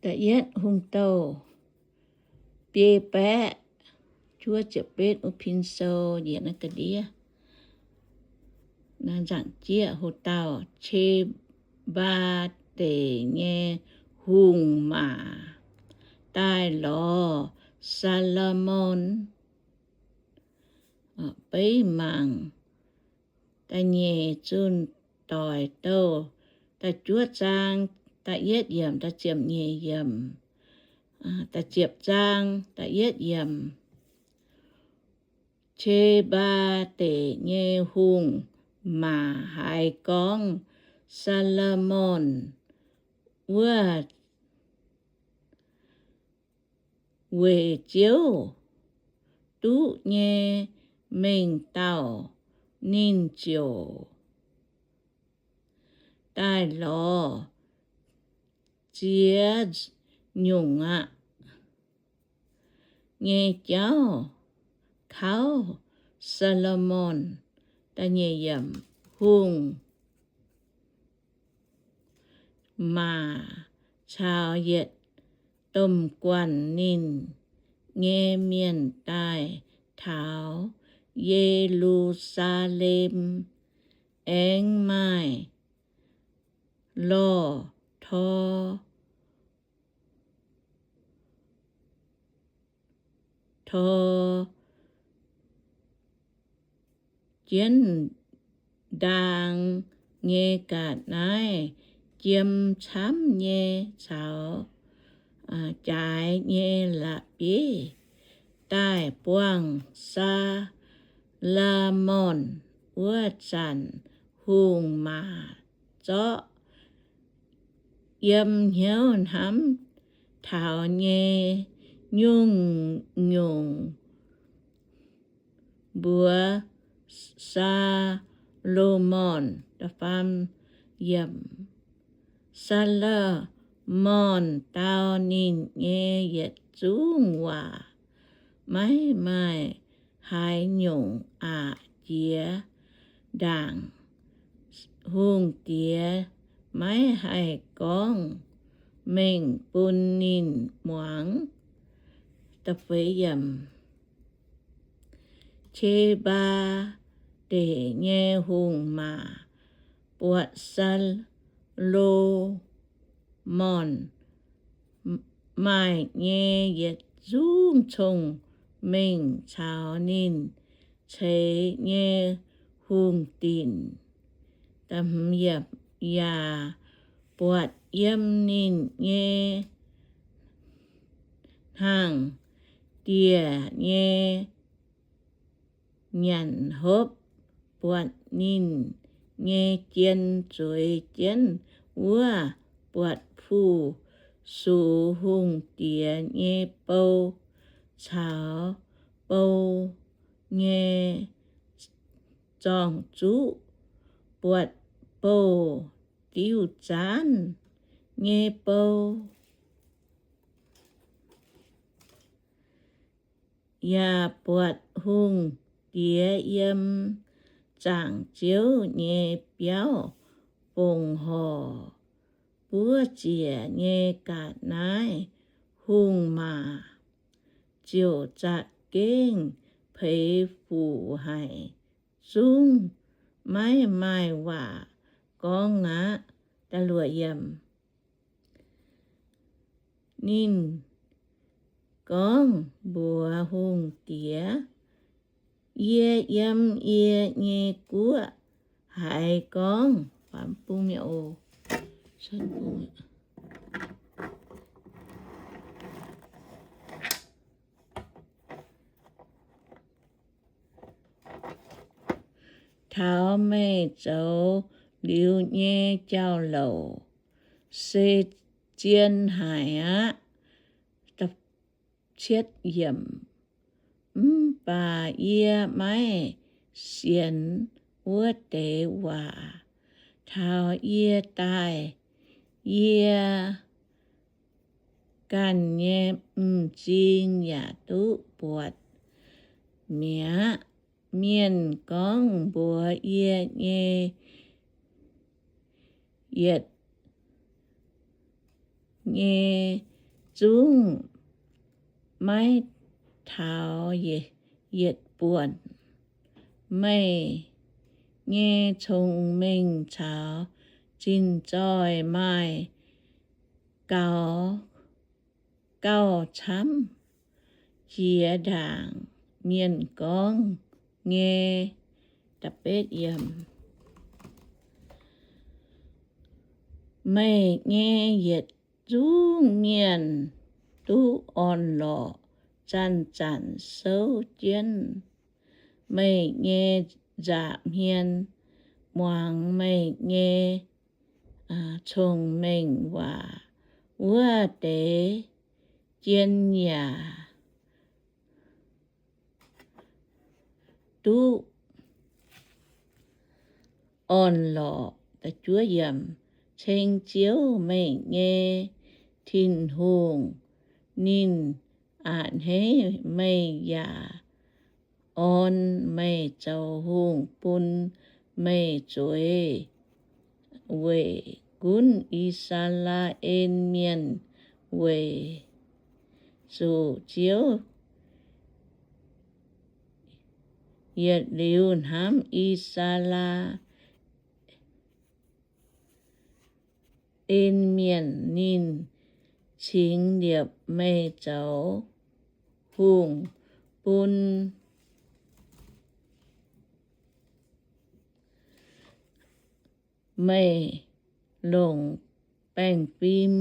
Da'yietv Hungh Douh biei baeqv juov ziepc betv wuov pin sou njiec naaiv ga'ndiev, naaiv nzaangc jieqv, hoc dauh Qe^mbaa Deic nyei hungh maac daaih lorz Saa^lo^morn. Beiv mangc da'nyeic Zunh Doic Douh da'juov zaang da'yietv yiemc, da'ziepc nyeic yiemc, da'ziepc zaang da'yietv yiemc. Qe^mbaa Deic nyei hungh maac haiz gorngv Saa^lo^morn wuov weic Ziouv duqv nyei mengh dauh, ninh ziouc daaih lorz ziex nyungc aqv nyei jauv kauv Saa^lo^morn. Hungh maac caux yietc domh guanh ninh nyei mienh daaih taux Ye^lu^saa^lem, aengx maaih lorh tor tor jienv ndaang nyei ga'naaiv jiem camv nyei caux jaaix nyei la'bieiv daaih buangh Saa^lo^morn. Wuov zanc hungh maac zorqv yiem hnyouv hnamv taux nyei nyungc-nyungc mbuox Saa^lo^morn. Saa^lo^morn dau ninh nyei yietc zungv waac maiv maaih haaix nyungc aqc jiex ndaangc. Hungh diex maiv haih gorngv mengh bun ninh muangx. Qe^mbaa Deic nyei hungh maac buatc Saa^lo^morn maaih nyei yietc zungv cong-mengh caux ninh ceix nyei hungh dinc, yaac buatc yiem ninh nyei hnaangx-dieh nyei nyanc hopv, buatc ninh nyei jien zueiz jienv wuov, buatc fu-sux hungh diex nyei bou caux bou nyei zorng-zuqv, buatc bouh diuh zaanv nyei bou, yaac buatc hungh diex yiem zaangc Ziouv nyei biauv fongc horc buov ziec nyei ga'naaiv. Hungh maac ziouc za'gengh peix fuc haic, zungv maiv maaih waac gorngv aqv. Ninh gorngv mbuox hungh diex, Yie yiem yie nyei guoqv haiz gorngv taux meih zoux liuz nyei jauv-louc se zien haic aqv. Mv baac yie maiv sienx wuov deix waac. Taux yie daaih, yie ganh nyei m'zing yaac duqv buatc mi'aqv. Mienh gorngv mbuox yie nyei yietc nyei zungv maiv taux yietc buonc. Meih nyei cong-mengh caux zinh zoih maaih gaux gauh camv jiex ndaangc mienh gorngv nyei. Meih nyei yietc zungv mienh duqv orn-lorqc zanc-zanc souv jienv meih nyei nza'hmien muangx meih nyei cong-mengh waac. Wuov deix jien yaac duqv orn-lorqc. Ceng Ziouv, meih nyei Tin-Hungh, ninh a'hneiv meih yaac orn meih zoux hungh bun meih zueiz, weic gunv I^saa^laa^en Mienh, weic zuqc Ziouv yietc liuz hnamv I^saa^laa^en Mienh. Ninh cingx liepc meih zoux hungh bun meih longc baengh fim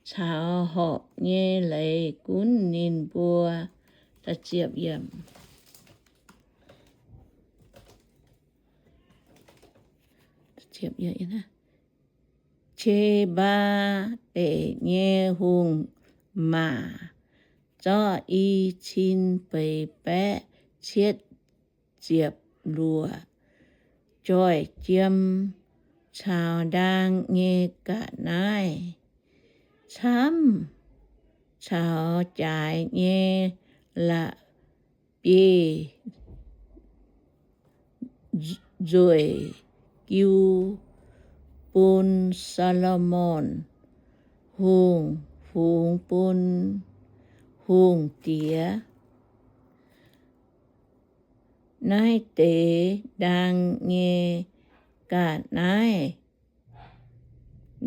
caux horpc nyei leiz gunv ninh mbuo. Qe^mbaa Deic nyei Hungh Maac, zorqv i cin feix baeqv cietv ziepc luoqc, joih jiem caux ndaang nyei ga'naaiv camv caux jaaix nyei la'bieiv-nzueic jiu bun Saa^lo^morn Hungh fungx bun hungh diex. Naaiv deix ndaang nyei ga'naaiv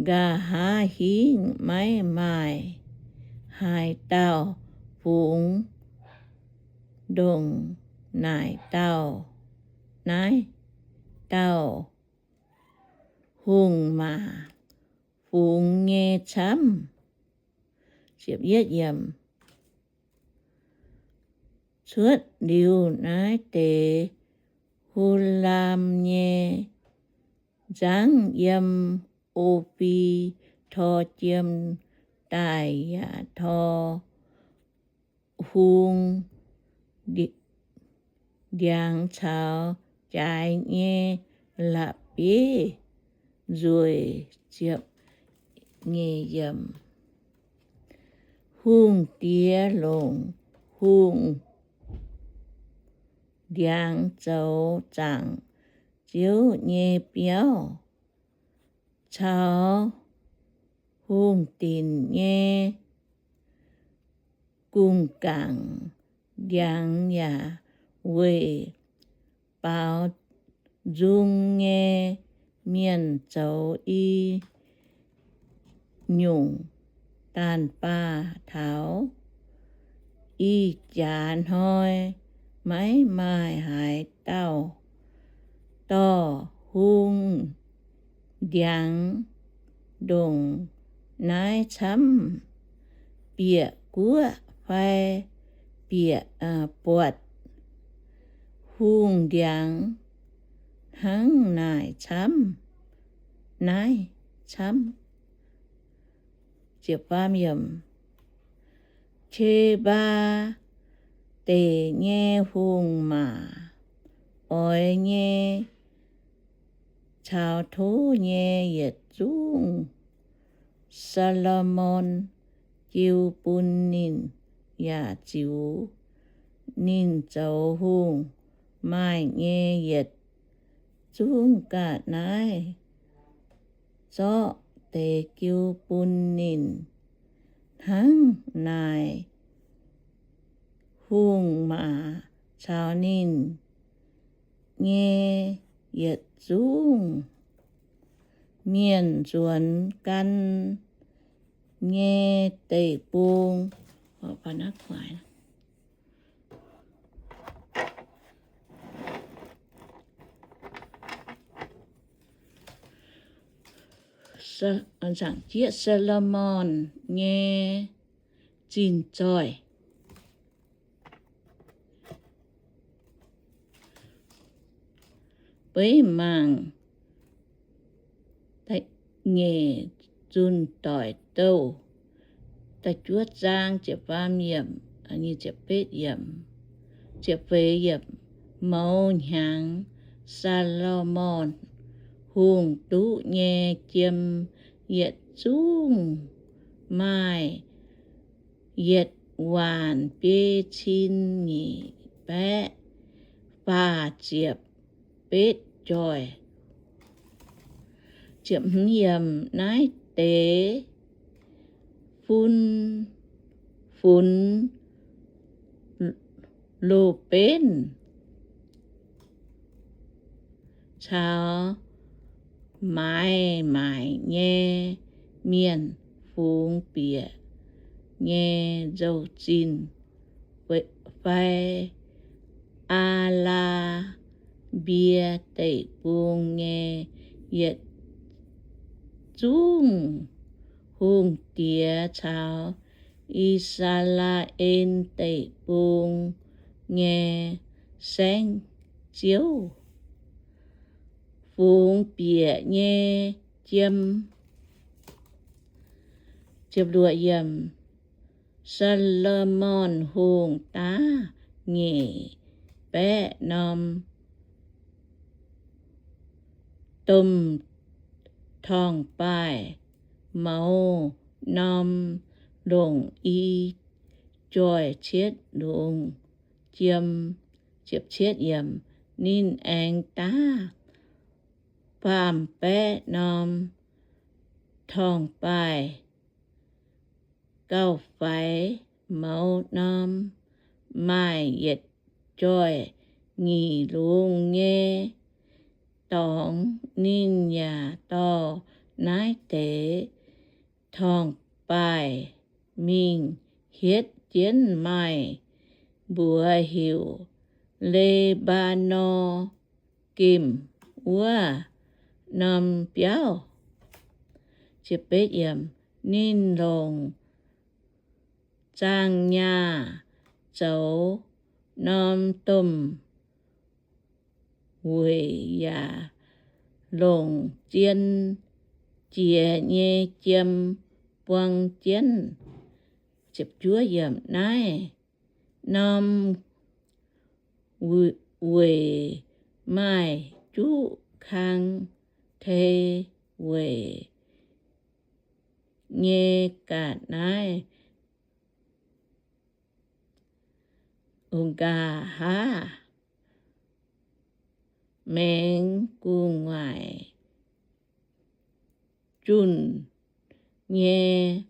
nqa'haav hingv maiv maaih haaix dauh fungx, ndongc naaic dauh, naaiv dauh hungh maac fungx nyei camv. Cuotv liuz naaiv deix Hu^laam nyei nzangv yiem O^fi tor jiem daaih yaac tor hung ndiangx caux jaaix nyei la'bieiv-nzueic. Hungh diex longc hungh ndiangx zoux zaangc Ziouv nyei biauv, caux hungh dinc nyei gungh gangc ndiangx yaac weic baaux nzung nyei mienh zoux i nyungc daanh baah taux ih jaax hnoi maiv maaih haaix dauh dorh hungh ndiangx ndongc naaiv camv bieqc guoqv fai bieqc, buatc hungh ndiangx hnangv naaic camv, naaiv camv. Qe^mbaa Deic nyei Hungh Maac, oix nyei caux tov nyei yietc zungv Saa^lo^morn jiu bun ninh yaac ziux ninh zoux hungh maaih nyei yietc zungv ga'naaiv zorqv deix jiu bun ninh. Hnangv naaic, hungh maac caux ninh nyei yietc zungv mienh nzuonx gan nyei deic-bung, Saa^lo^morn nyei zinh zoih. Beiv mangc nyeic zunh doic douh, da'juov zaang, ziepc faam yiemc, ziepc feix yiemc. Mouz hnyangx Saa^lo^morn Hungh duqv nyei jiem yietc zungv maaih yietc waanc biei cin nyic baeqv faah ziepc betv joih. Naaiv deix fun, funx Lu^mben caux maaiz maaic nyei mienh fungx bieqc nyei nzou-zinh fai Aa^laa^mbie Deic-Bung nyei yietc zungv hungh diex caux I^saa^laa^en Deic-Bung nyei saengv-ziouv fungx bieqc nyei jiem. Saa^lo^morn Hungh daav nyic baeqv norm domh torngv-baaih, mouz norm longc i joih cietv lungz jiem. Ninh aengx daav faam baeqv norm torngv-baaih, gauh faix mouz norm, maaih yietc joih nyic lungz nyei dorngx. Ninh yaac dorh naaiv deix torngv-baaih mingh hietv jienv maaih mbuox heuc Le^mbaa^norn Gemh wuov norm biauv. Ninh longc zaang nyaah zoux norm domh weic yaac longc zien jiex nyei jiem buang jienv. Naaiv norm weic maaih juqv kang tei weic nyei ga'naaiv, ong-gaax-haav, maengx gu'nguaaic junh nyei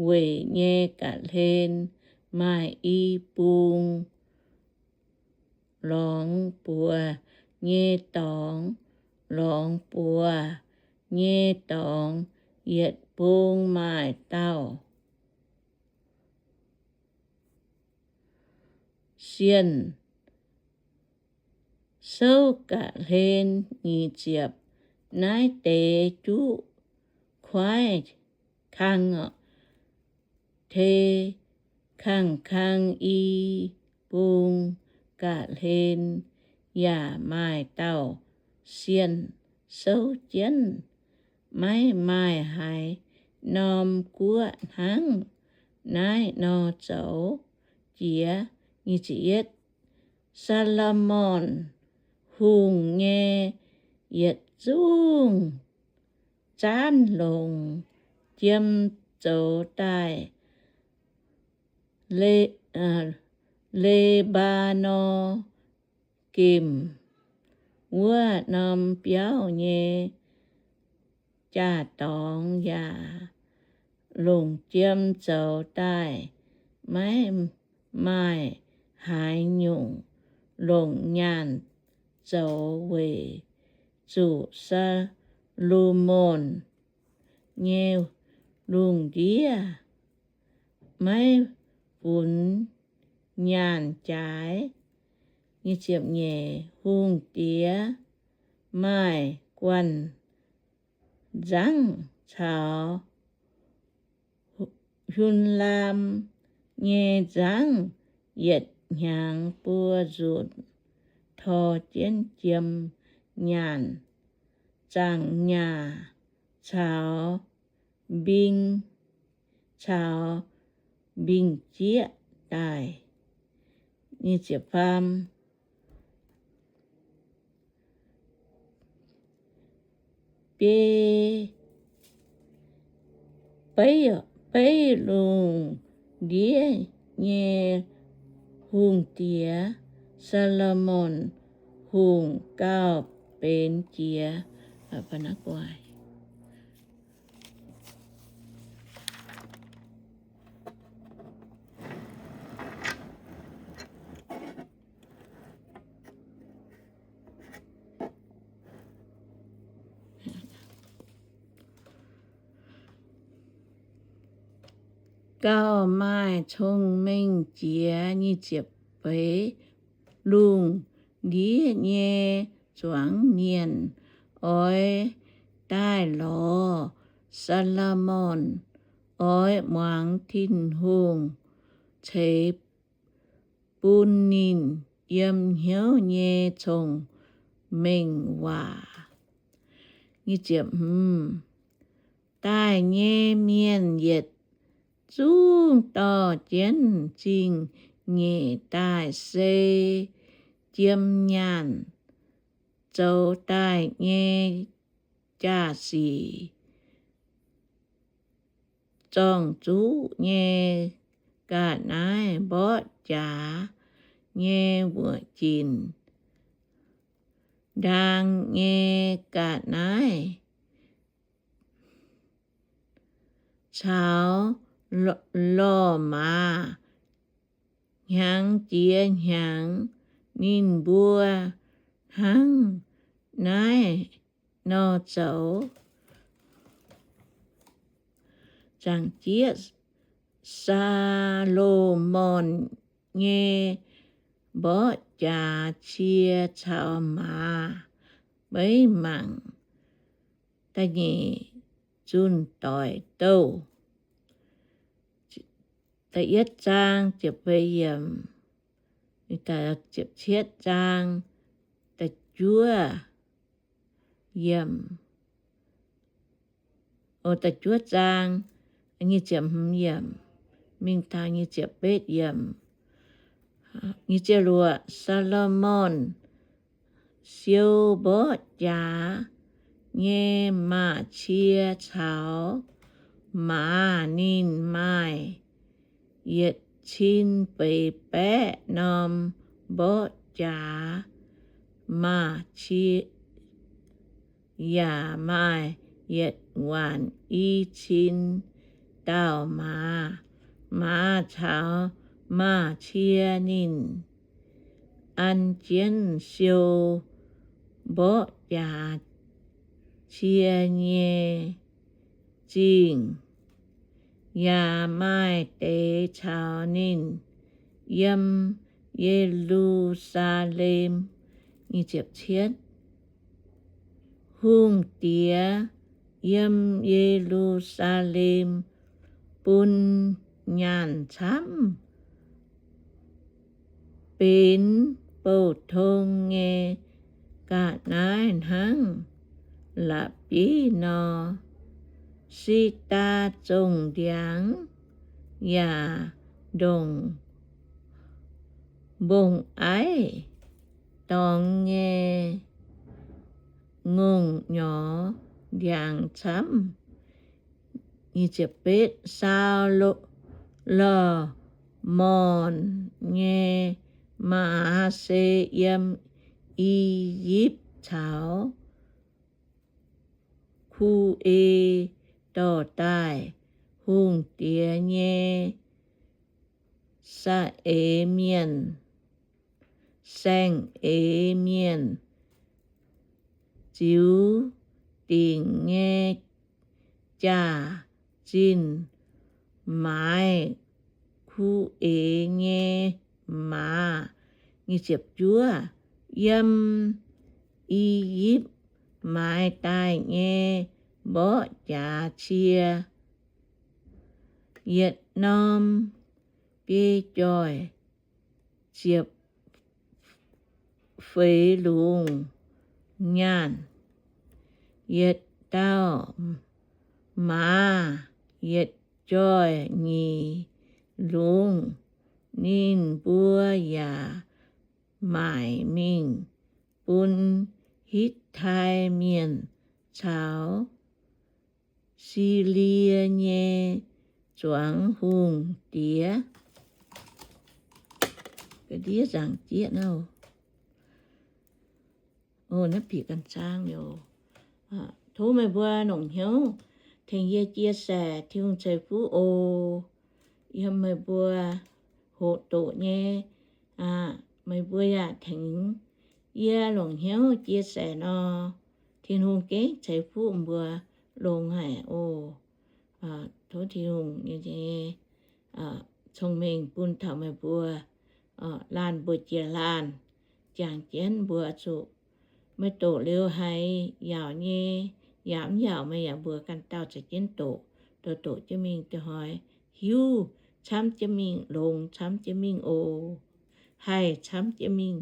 weic nyei ga'hlen maaih i bung, lorngx buoz nyei dorngx, lorngx buoz nyei dorngx yietc bung maaih dauh sienh souv ga'hlen. Nyic ziepc. Naaiv deix juqv kuaaiv kang tei kangh kang i bung ga'hlen yaac maaih dauh sienh souv jienv. Maiv maaih haaix norm guoqv hnangv naaiv nor zoux jiex. Saa^lo^morn Hungh nyei yietc zungv zaanv longc jiem zoux daaih Le^mbaa^norn Gemh wuov norm biauv nyei jaa-dorngx yaac longc jiem zoux daaih, maiv maaih haaix nyungc longc nyaanh zoux weic zuqc Saa^lo^morn nyei lungh ndiev maiv funx nyaanh jaaix. Hungh diex maaih guanh nzangv caux Hun^laam nyei nzangv yietc hnyangx buo nzunc tor jienv jiem nyaanh, zaangc nyaah caux mbing, caux mbing-jieqv daaih. Biei, beiv, beiv lungh ndiev nyei hungh diex, Saa^lo^morn Hungh, gauh benx jiex gauh maaih cong-mengh jiex. Nyic ziepc feix. Lungh ndiev nyei zuangx mienh oix daaih lorz Saa^lo^morn, oix muangx Tin-Hungh ceix bun ninh yiem hnyouv nyei cong-mengh waac. Daaih nyei mienh yietc zungv dorh jienv zingh nyeic daaih, se jiem nyaanh zoux daaih nyei jaa-sic, zorng-zuqv nyei ga'naaiv, mborqv jaax nyei wuoqc ginc, ndaang nyei ga'naaiv, caux lorh maaz, hnyangx jiex hnyangx. Ninh mbuo hnangv naaiv nor zoux. Zaangc jieqv, Saa^lo^morn nyei mborqv jaax, cie caux maaz, beiv mangc da'nyeic zunh doic douh. Da'yietv zaang, ziepc feix yiemc, ziepc cietv zaang, da'juov yiemc, da'juov zaang, nyic ziepc hmz yiemc mingh taux nyic ziepc betv yiemc. Nyic ziepc luoqc. Saa^lo^morn siou mborqv jaax nyei maaz-cie caux maaz. Ninh maaih yietc cin feix baeqv norm mborqv jaax, maaz-cie yaac maaih yietc waanc i cin dauh maaz. Maaz caux maaz-cie ninh an jienv siou mborqv jaax cie nyei zingh, yaac maaih deix caux ninh yiem Ye^lu^saa^lem. Hungh diex yiem Ye^lu^saa^lem bun nyaanh camv, benx bouh tong nyei ga'naaiv hnangv la'bieiv nor. Si^ndaa zongh ndiangx yaac ndongc mbong-aiv dorngx nyei ngongh nyorx ndiangx camv. Saa^lo^morn nyei maaz se yiem I^yipv caux Ku^e dorh daaih. hungh diex nyei saeng-eix mienh, saeng-eix mienh ziux dingc nyei jaax-zinh maaiz kuh eix nyei maaz. Yiem I^yipv maaiz daaih nyei mborqv jaax cie yietc norm biei joih ziepc feix lungz nyaanh, yietc dauh maaz yietc joih nyic lungz. Ninh mbuo yaac maaic mingh bun Hitv^tai Mienh caux Silie nyei zuangx hungh diex. Tov meih mbuo longc hnyouv tengx yie chia sẻ Tin-Hungh ceix fuqv oc. Yiem meih mbuo hoqc doqc nyei, meih mbuo yaac tengx yie longc hnyouv chia sẻ nor, Tin-Hungh gengh ceix fuqv mbuo longx haic oc. Tov Tin-Hungh nyei cong-mengh bun taux meih mbuo, laanh mbuo jiex laanh, jangx jienv mbuo zuqc meih doqc liuz haiz yaauc nyei, yaac mv yaauc meih yaac mbuox ganh dauh caux jienv doqc, doqc jienv mingh da'hoix hiuv camv jienv mingh, longx camv jienv mingh oc. Haih camv jienv mingh.